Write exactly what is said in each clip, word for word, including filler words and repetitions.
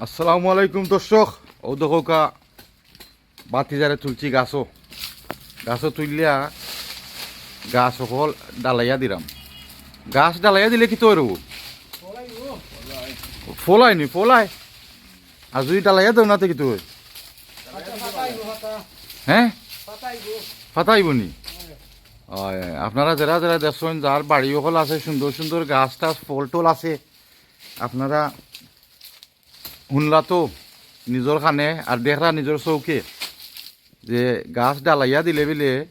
আসসালামু আলাইকুম দর্শক, অউ দেখউক্কা ভাতিজারে তুলছি গাছো, গাছো তুলিয়া গাছ অকল ডালাইয়া দিরাম। গাছ ডালাইয়া দিলে কিতা অয় রে? ফল আয় নি, ফল আয়। আর যুদি ডালাইয়া দেও না তে কিতা অয়? হে, ফাতা আইবো নি? অয়, অয়। আপনারা যেরা যেরা দেখছইন, যার বাড়ি অকল আছে, সুন্দর সুন্দর গাছ টাছ, ফল টল আছে, আপনারা হুনলা তো নিজর কানে আর দেখরা নিজর চউখে যে গাছ ডালাইয়া দিলে বিলে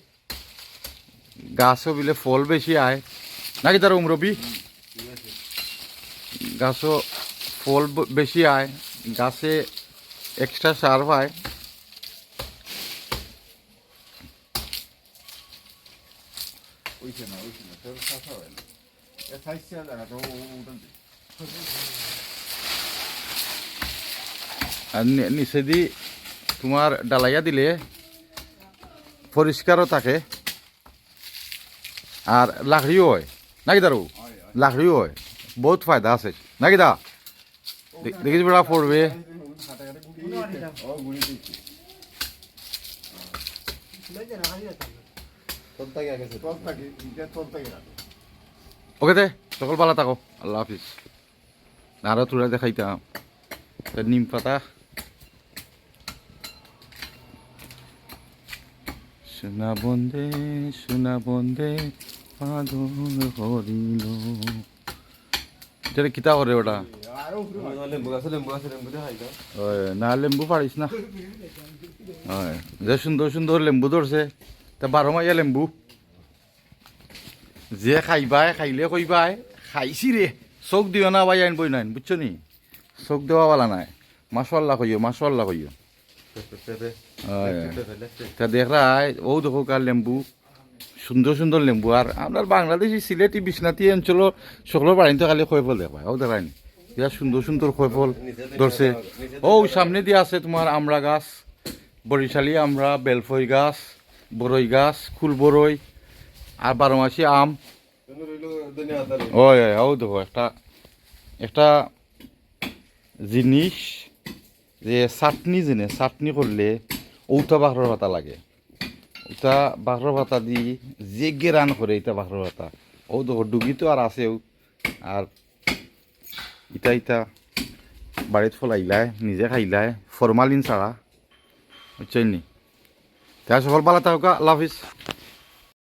গাছো বিলে ফল বেশি আয়। নাকিতা রে মুরব্বি? গাছো ফল ব-, বেশি আয়, গাছে এক্সট্রা সার পায়। আর নি-, নিচেদি তুমার ডালাইয়া দিলে পরিষ্কারও থাকে, আর লাকড়িও অয়। নাকিতা রে? লাকড়িও অয়, বউত ফায়দা আছে। নাকিতা? দে-, দেখিস বেটা পড়বে। ওকে তে, সকল ভালা থাকো, আল্লাহ হাফিজ। আরো থুড়া দেখাইতাম। তে নিম পাতা। সোনা বন্দে, সোনা বন্দে, পাগল করিল। ইতারে কিতা করে ওটা? লেম্বু গাছে লেম্বু আছে, লেম্বু দেখাই দাও। ওই, না, লেম্বু পারিস না। ওই, যে সুন্দর সুন্দর লেম্বু ধরছে, তা বারো মাইয়া লেম্বু। যে খাইবায়, খাইলে কইবায়, "খাইছি রে।" চউখ দিও না ভাই, আইন বই নাইন, বুঝছো নি? চউখ দেওয়া বালা নায়। মাশাআল্লাহ কইও, মাশাআল্লাহ কইও। ওই। তা দেখরায়, অউ দেখউক্কা লেম্বু, সুন্দর সুন্দর লেম্বু। আর আমরার বাংলাদেশি, সিলেটি, বিশ্বনাথি অঞ্চলর সকলর বাড়িত খালি কয়ফল দেখবায়। অউ দেখরায় নি, ইয়া সুন্দর সুন্দর কয়ফল ধরছে। অউ সামনেদি আছে তুমার আমড়া গাছ, বরিশালি আমড়া, বেলফই গাছ, বড়ই গাছ, কুল বড়ই, আর বারো মাসি আম। ওই, ওই, অউ দেখো, একটা, একটা জিনিস যে চাটনি, জিনিস চাটনি করলে অউটা বাখরর পাতা লাগে। অউটা বাখরর পাতা দি যে গেরান করে, ইটা বাখরর পাতা। অউ দেখো, ডুগি তো আর আছেউ, আর ইটা ইটা বাড়িত ফলাইলায়, নিজে খাইলায়, ফরমালিন ছাড়া, বুঝছইন নি? তে সকল ভালা থাকউক্কা, আল্লাহ হাফিজ।